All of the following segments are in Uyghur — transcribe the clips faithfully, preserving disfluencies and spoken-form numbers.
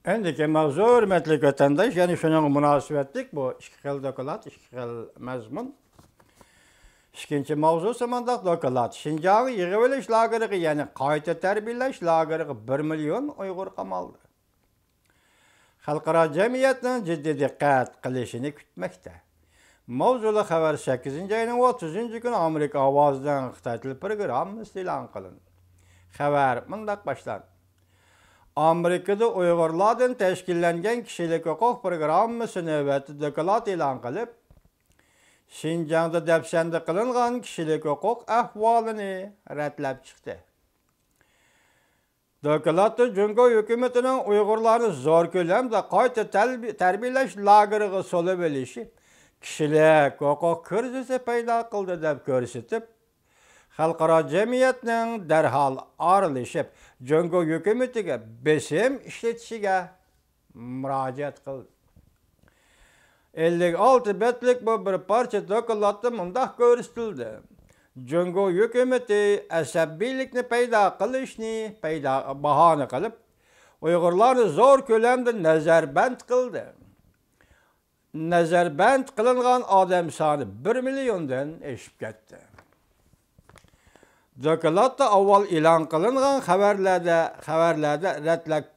ئەمدىكى ماۋزۇ، ھۆرمەتلىك ۋەتەنداش، يەنە شۇنىڭغا مۇناسىۋەتلىك بۇ ئىككى خىل دوكلات، ئىككى خىل مەزمۇن. ئىككىنچى ماۋزۇسى مۇنداق دوكلات: شىنجاڭ يىغىۋېلىش لاگېرىغا، يەنى قايتا تەربىيەلەش لاگېرىغا بىر مىليون ئۇيغۇر قامالدى. خەلقئارا جەمئىيەتنىڭ جىددىي دىققەت قىلىشىنى كۈتمەكتە. ماۋزۇلۇق خەۋەر سەككىزىنچى ئاينىڭ ئوتتۇزىنچى كۈنى ئامېرىكا ئاۋازىنىڭ خىتاي تىل پروگراممىسىدا ئېلان قىلىندى. خەۋەر مۇنداق باشلاندى: ئامېرىكىدا ئۇيغۇرلاردىن تەشكىللەنگەن كىشىلىك ھوقۇق پروگراممىسى نۆۋەتتە دوكلات ئېلان قىلىپ، شىنجاڭدا دەپسەندە قىلىنغان كىشىلىك ھوقۇق ئەھۋالىنى رەتلەپ چىقتى. دوكلاتتا جۇڭگو ھۆكۈمىتىنىڭ ئۇيغۇرلارنى زور كۆلەمدە قايتا تەلبى-، تەربىيەلەش لاگېرىغا سولىۋېلىشى كىشىلىك ھوقۇق كىرىزىسى پەيدا قىلدى دەپ كۆرسىتىپ، خەلقئارا جەمئىيەتنىڭ دەرھال ئارىلىشىپ، جۇڭگو ھۆكۈمىتىگە بېسىم ئىشلىتىشىگە مۇراجىئەت قىلدى. ئەللىك ئالتە بەتلىك بۇ بىر پارچە دوكلاتتا مۇنداق كۆرسىتىلدى: جۇڭگو ھۆكۈمىتى ئەسەبىيلىكنى پەيدا قىلىشنى پەيدا، باھانە قىلىپ، ئۇيغۇرلارنى زور كۆلەمدە نەزەربەند قىلدى. نەزەربەند قىلىنغان ئادەم سانى بىر مىليوندىن ئېشىپ كەتتى. دوكلاتتا ئاۋۋال ئېلان قىلىنغان خەۋەرلەردە، خەۋەرلەردە رەتلەپ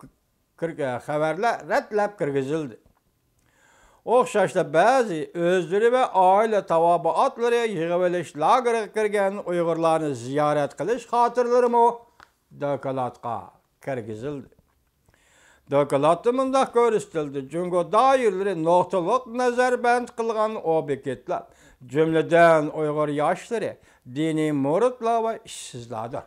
كىرگ-، خەۋەرلەر رەتلەپ كىرگۈزۈلدى. ئوخشاشلا بەزى ئۆزلىرى ۋە ئائىلە تاۋابىئاتلىرى يىغىۋېلىش لاگېرىغا كىرگەن ئۇيغۇرلارنى زىيارەت قىلىش خاتىرىلىرىمۇ دوكلاتقا كىرگۈزۈلدى. دوكلاتتا مۇنداق كۆرسىتىلدى: جۇڭگو دائىرىلىرى نۇقتىلىق نەزەربەند قىلغان ئوبيېكتلار، جۈملىدىن ئۇيغۇر ياشلىرى، دىنىي مۇرىتلار ۋە ئىشسىزلاردۇر.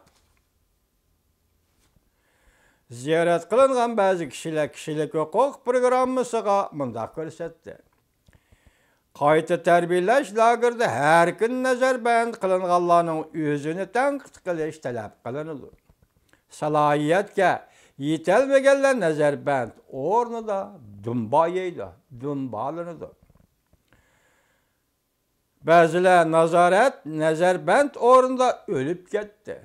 زىيارەت قىلىنغان بەزى كىشىلەر كىشىلىك ھوقۇق پروگراممىسىغا مۇنداق كۆرسەتتى: قايتا تەربىيەلەش لاگېرىدا ھەر كۈنى نەزەربەند قىلىنغانلارنىڭ ئۆزىنى تەنقىد قىلىش تەلەپ قىلىنىدۇ. سالاھىيەتكە يېتەلمىگەنلەر نەزەربەند ئورنىدا دۇمبا يەيدۇ، دۇمبالىنىدۇ. بەزىلەر نازارەت، نەزەربەند ئورنىدا ئۆلۈپ كەتتى.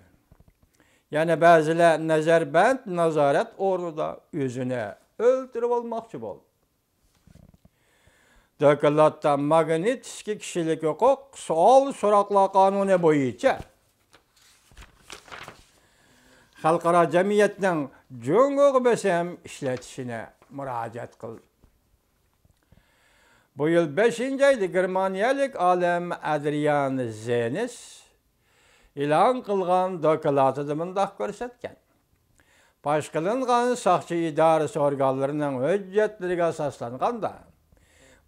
يەنە بەزىلەر نەزەربەند، نازارەت ئورنىدا ئۆزىنى ئۆلتۈرۈۋالماقچى بولدى. دوكلاتتا ماگنىتسكىي كىشىلىك ھوقۇق سوئال سوراقلار قانۇنى بويىچە خەلقئارا جەمئىيەتنىڭ جۇڭگوغا بېسىم ئىشلىتىشىنى مۇراجىئەت قىلدى. بۇ يىل بەشىنچى ئايدا گېرمانىيەلىك ئالىم ئادرىيان زېنس ئېلان قىلغان دوكلاتىدا مۇنداق كۆرسەتكەن: پاش قىلىنغان ساقچى ئىدارىسى ئورگانلىرىنىڭ ھۆججەتلىرىگە ئاساسلانغاندا،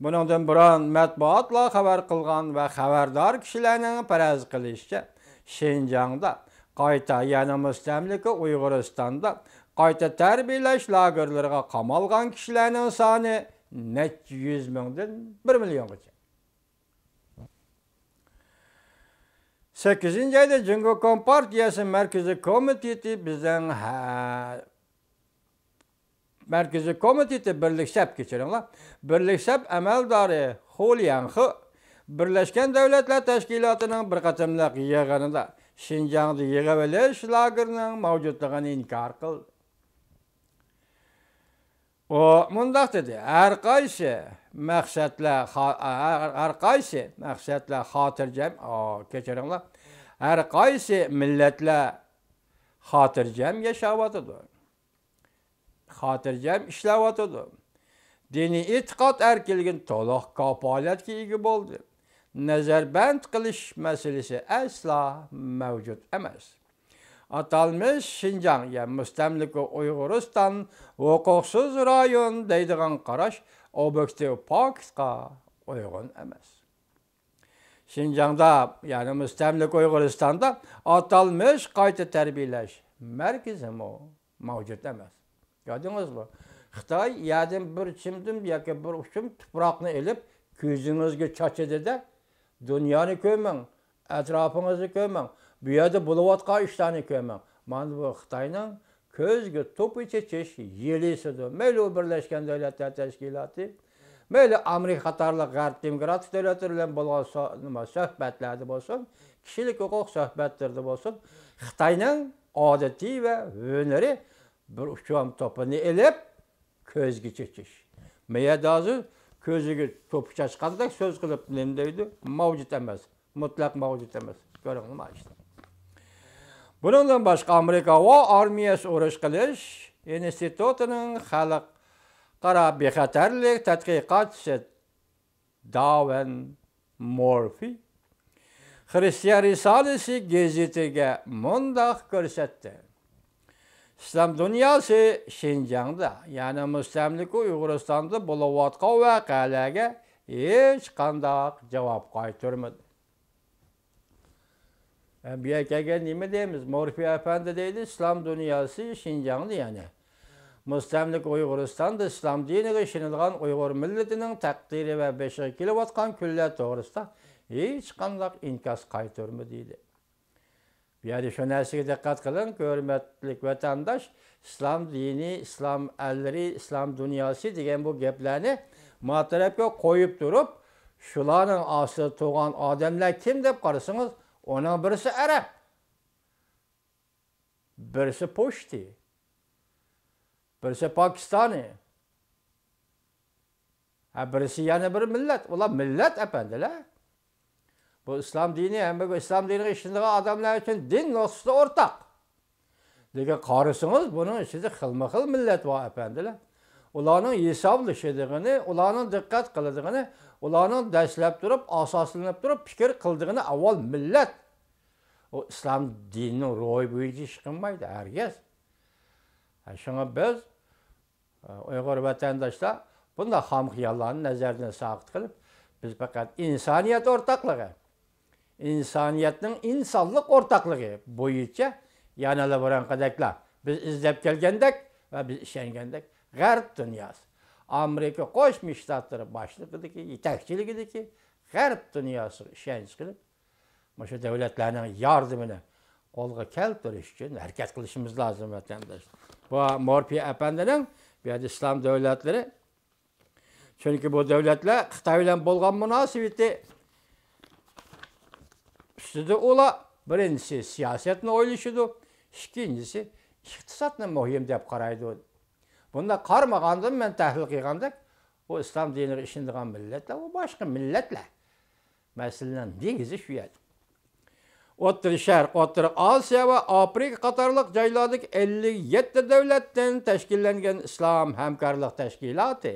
بۇنىڭدىن بۇرۇن مەتبۇئاتلار خەۋەر قىلغان ۋە خەۋەردار كىشىلەرنىڭ پەرەز قىلىشىچە، شىنجاڭدا قايتا، يەنى مۇستەملىكە ئۇيغۇرىستاندا قايتا تەربىيەلەش لاگېرلىرىغا قامالغان كىشىلەرنىڭ سانى نەچچە يۈز مىڭدىن بىر مىليونغىچە. سەككىزىنچى ئايدا جۇڭگو كومپارتىيەسى مەركىزىي كومىتېتى بىزنىڭ ھە-، مەركىزىي كومىتېتى بىرلىك سەپ، كەچۈرۈڭلار، بىرلىك سەپ ئەمەلدارى خۇ لياڭخې بىرلەشكەن دۆلەتلەر تەشكىلاتىنىڭ بىر قېتىملىق يىغىنىدا شىنجاڭدا يىغىۋېلىش لاگېرىنىڭ مەۋجۇتلۇقىنى ئىنكار قىلدى. ئۇ مۇنداق دېدى: ھەر قايسى مەقسەتلەر خا-، ھەر، ھەر قايسى مەقسەتلەر خاتىرجەم، ئا، كەچۈرۈڭلار، ھەر قايسى مىللەتلەر خاتىرجەم ياشاۋاتىدۇ، خاتىرجەم ئىشلەۋاتىدۇ. دىنىي ئېتىقاد ئەركىنلىكى تولۇق كاپالەتكە ئىگە بولدى. نەزەربەند قىلىش مەسىلىسى ئەسلا مەۋجۇت ئەمەس. ئاتالمىش شىنجاڭ يا مۇستەملىكە ئۇيغۇرىستان ھوقۇقسىز رايون دەيدىغان قاراش ئوبيېكتىپ پاكىتقا ئۇيغۇن ئەمەس. شىنجاڭدا، يەنى مۇستەملىكە ئۇيغۇرىستاندا ئاتالمىش قايتا تەربىيەلەش مەركىزىمۇ مەۋجۇت ئەمەس. كۆردىڭىزمۇ؟ خىتاي يەردىن بىر چىمدىم ياكى بىر ئۇچۇم تۇپراقنى ئېلىپ، كۆزىڭىزگە چاچىدىدە، دۇنيانى كۆرمەڭ، ئەتراپىڭىزنى كۆرمەڭ، بۇ يەردە بولۇۋاتقان ئىشلارنى كۆرمەڭ. مانا بۇ خىتاينىڭ كۆزگە توپا چېچىش ھىيلىسىدۇر. مەيلى ئۇ بىرلەشكەن دۆلەتلەر تەشكىلاتى، مەيلى ئامېرىكا قاتارلىق غەرب دېموكراتىك دۆلەتلىرى بىلەن بولغان سو-، نېمە، سۆھبەتلەردە بولسۇن، كىشىلىك ھوقۇق سۆھبەتلىرىدە بولسۇن، خىتاينىڭ ئادىتى ۋە ھۈنىرى بىر ئۇچۇم توپىنى ئېلىپ، كۆزگە چېچىش. مەيەدازى كۆزىگە توپا چاچقاندەك سۆز قىلىپ نېمە دەيدۇ؟ مەۋجۇت ئەمەس. مۇتلەق مەۋجۇت ئەمەس. كۆرۈڭلار ئىشتە. بۇنىڭدىن باشقا ئامېرىكا ھاۋا ئارمىيەسى ئۇرۇش قىلىش ئىنستىتۇتىنىڭ خەلقئارا بىخەتەرلىك تەتقىقاتچىسى داۋېن مورفى خرىستىيان رىسالىسى گېزىتىگە مۇنداق كۆرسەتتى: ئىسلام دۇنياسى شىنجاڭدا، يەنى مۇستەملىكە ئۇيغۇرىستاندا بولۇۋاتقان ۋەقەلەرگە ھېچقانداق جاۋاب قايتۇرمىدى. ئە، بۇ يەرگە كەلگەن نېمە دەيمىز؟ مورفى ئەپەندى دەيدۇ، ئىسلام دۇنياسى شىنجاڭدا، يەنى مۇستەملىكە ئۇيغۇرىستاندا ئىسلام دىنىغا ئىشىنىدىغان ئۇيغۇر مىللىتىنىڭ تەقدىرى ۋە بېشىغا كېلىۋاتقان كۈنلەر توغرىسىدا ھېچقانداق ئىنكاس قايتۇرمىدى، دېدى. بۇ يەردە شۇ نەرسىگە دىققەت قىلىڭ، ھۆرمەتلىك ۋەتەنداش، ئىسلام دىنى، ئىسلام ئەللىرى، ئىسلام دۇنياسى دېگەن بۇ گەپلەرنى ما تەرەپكە قويۇپ تۇرۇپ، شۇلارنىڭ ئاستىدا تۇرغان ئادەملەر كىم دەپ قارىسىڭىز، ئۇنىڭ بىرسى ئەرەب، بىرسى پۇشتى، بىرسى پاكىستانى، ھە، بىرسى يەنە بىر مىللەت. ئۇلار مىللەت، ئەپەندىلەر. بۇ ئىسلام دىنى، ھەممىگە ئىسلام دىنىغا ئىشىنىدىغان ئادەملەر ئۈچۈن دىن نۇقتىسىدا ئورتاق. لېكىن قارىسىڭىز، بۇنىڭ ئىچىدە خىلمۇ خىل مىللەت بار، ئەپەندىلەر. ئۇلارنىڭ ھېسابلىشىدىغىنى، ئۇلارنىڭ دىققەت قىلىدىغىنى، ئۇلارنىڭ دەسلەپ تۇرۇپ، ئاساسلىنىپ تۇرۇپ پىكىر قىلىدىغىنى ئاۋۋال مىللەت. ئۇ ئىسلام دىنىنىڭ روھى بويىچە ئىش قىلمايدۇ ھەرگىز. ھە، شۇڭا بىز ئۇيغۇر ۋەتەنداشلار بۇنداق خام خىياللارنى نەزەردىن ساقىت قىلىپ، بىز پەقەت ئىنسانىيەت ئورتاقلىقى، ئىنسانىيەتنىڭ ئىنسانلىق ئورتاقلىقى بويىچە يەنىلا بۇرۇنقىدەكلا بىز ئىزدەپ كەلگەندەك ۋە بىز ئىشەنگەندەك غەرب دۇنياسى، ئامېرىكا قوشما شتاتلىرى باشلىقىدىكى، يېتەكچىلىكىدىكى غەرب دۇنياسىغا ئىشەنچ قىلىپ، مۇشۇ دۆلەتلەرنىڭ ياردىمىنى قولغا كەلتۈرۈش ئۈچۈن ھەرىكەت قىلىشىمىز لازىم، ۋەتەنداشلار. بۇ مورفى ئەپەندىنىڭ بۇ يەردە ئىسلام دۆلەتلىرى، چۈنكى بۇ دۆلەتلەر خىتاي بىلەن بولغان مۇناسىۋىتى ئۈستىدە ئۇلار بىرىنچىسى سىياسەتنى ئويلىشىدۇ، ئىككىنچىسى ئىقتىسادنى مۇھىم دەپ قارايدۇ. بۇنداق قارىمىغاندىن مەن تەھلىل قىلغاندەك، ئۇ ئىسلام دىنىغا ئىشىنىدىغان مىللەتلەر، ئۇ باشقا مىللەتلەر. مەسىلىنىڭ نېگىزى شۇ يەردە. ئوتتۇرا شەرق، ئوتتۇرا ئاسىيا ۋە ئافرىقا قاتارلىق جايلاردىكى ئەللىك يەتتە دۆلەتتىن تەشكىللەنگەن ئىسلام ھەمكارلىق تەشكىلاتى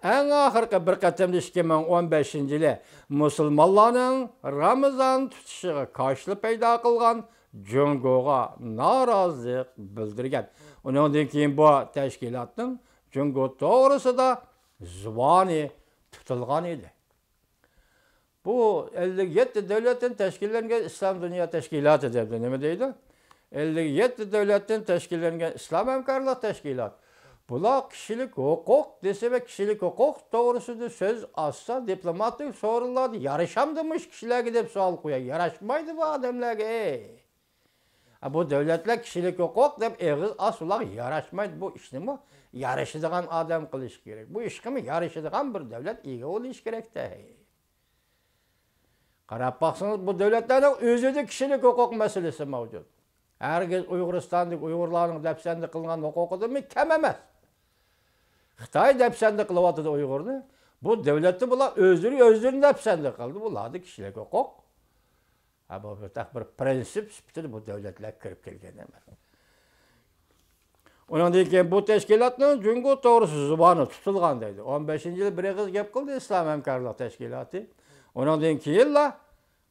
ئەڭ ئاخىرقى بىر قېتىمدا ئىككى مىڭ ئون بەشىنچى يىلى مۇسۇلمانلارنىڭ رامىزان تۇتۇشىغا قارشىلىق پەيدا قىلغان جۇڭگوغا نارازىلىق بىلدۈرگەن. ئۇنىڭدىن كېيىن بۇ تەشكىلاتنىڭ جۇڭگو توغرىسىدا زۇۋانى تۇتۇلغان ئىدى. بۇ ئەللىك يەتتە دۆلەتتىن تەشكىللەنگەن ئىسلام دۇنيا تەشكىلاتى دەيدۇ. نېمە دەيدۇ؟ ئەللىك يەتتە دۆلەتتىن تەشكىللەنگەن ئىسلام ھەمكارلىق تەشكىلاتى. بۇلار كىشىلىك ھوقۇق دېسە ۋە كىشىلىك ھوقۇق توغرىسىدا سۆز ئاچسا، دىپلوماتىك سورۇنلاردا يارىشامدۇ مۇشۇ كىشىلەرگە دەپ سوئال قوياي. ياراشمايدۇ بۇ ئادەملەرگە، ئەي. ھە، بۇ دۆلەتلەر كىشىلىك ھوقۇق دەپ ئېغىز ئاچسا، ئۇلارغا ياراشمايدۇ. بۇ ئىشنىمۇ يارىشىدىغان ئادەم قىلىشى كېرەك. بۇ ئىشقىمۇ يارىشىدىغان بىر دۆلەت ئىگە بولۇشى كېرەكتە. قاراپ باقسىڭىز، بۇ دۆلەتلەرنىڭ ئۆزىدە كىشىلىك ھوقۇق مەسىلىسى مەۋجۇت. ھەرگىز ئۇيغۇرىستاندىكى ئۇيغۇرلارنىڭ دەپسەندە قىلغان ھوقۇقىدىنمۇ كەم ئەمەس. خىتاي دەپسەندە قىلىۋاتىدۇ ئۇيغۇرنى. بۇ دۆلەتتە بۇلار ئۆزلىرى ئۆزلىرىنى دەپسەندە قىلدى. بۇلاردا كىشىلىك ھوقۇق. ھە، بۇ بىر، بىر پرىنسىپ سۈپىتىدە بۇ دۆلەتلەر كىرىپ كەلگەن ئەمەس. ئۇنىڭدىن كېيىن بۇ تەشكىلاتنىڭ جۇڭگو توغرىسىدا زۇۋانى تۇتۇلغان دەيدۇ. ئون بەشىنچى يىلى بىر ئېغىز گەپ قىلدى ئىسلام ھەمكارلىق تەشكىلاتى. ئۇنىڭدىن كېيىنلا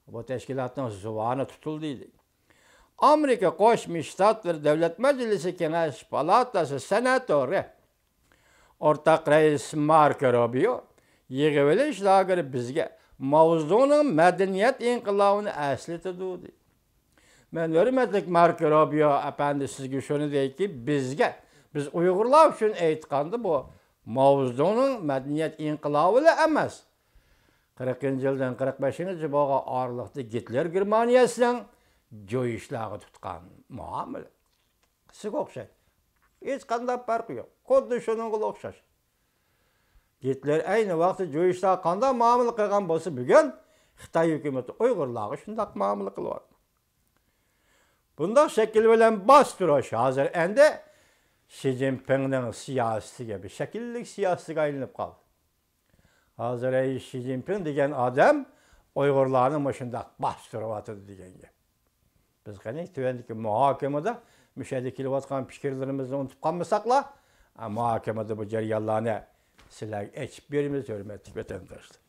بۇ تەشكىلاتنىڭ زۇۋانى تۇتۇلدى دەيدۇ. ئامېرىكا قوشما شتاتلىرى دۆلەت مەجلىسى كېڭەش پالاتاسى سېناتورى، ئورتاق رەئىس ماركو روبىيو، يىغىۋېلىش لاگېرى بىزگە ماۋزېدۇڭنىڭ مەدەنىيەت ئىنقىلابىنى ئەسلىتىدۇ، دېدى. مەن ھۆرمەتلىك ماركو روبىيو ئەپەندى سىزگە شۇنى دەيكى، بىزگە، بىز ئۇيغۇرلار ئۈچۈن ئېيتقاندا، بۇ ماۋزېدۇڭنىڭ مەدەنىيەت ئىنقىلابىلا ئەمەس، قىرىقىنچى يىلدىن قىرىق بەشىنچى بولغان ئارىلىقتا گىتلېر گېرمانىيەسىنىڭ جۇيۇشلارغا تۇتقان مۇئامىلە سىزگە ئوخشايدۇ. ھېچقانداق پەرقى يوق. خۇددى شۇنىڭغىلا ئوخشاش. گىتلېر ئەينى ۋاقىتتا جۇيۇشلارغا قانداق مۇئامىلە قىلغان بولسا، بۈگۈن خىتاي ھۆكۈمىتى ئۇيغۇرلارغا شۇنداق مۇئامىلە قىلىۋاتىدۇ. بۇنداق شەكىل بىلەن باستۇرۇش ھازىر ئەندى شى جىنپىڭنىڭ سىياسىتىگە، بىر شەكىللىك سىياسىتىگە ئايلىنىپ قالدى. ھازىر ئەي شى جىنپىڭ دېگەن ئادەم ئۇيغۇرلارنى مۇشۇنداق باستۇرۇۋاتىدۇ دېگەن گەپ. بىز قېنى تۆۋەندىكى مۇھاكىمىدە مۇشۇ يەردە كېلىۋاتقان پىكىرلىرىمىزنى ئۇنتۇپ قالمىساقلا، مۇھاكىمىدە بۇ جەريانلارنى سىلەرگە ئېچىپ بېرىمىز، ھۆرمەتلىك ۋەتەنداشلار.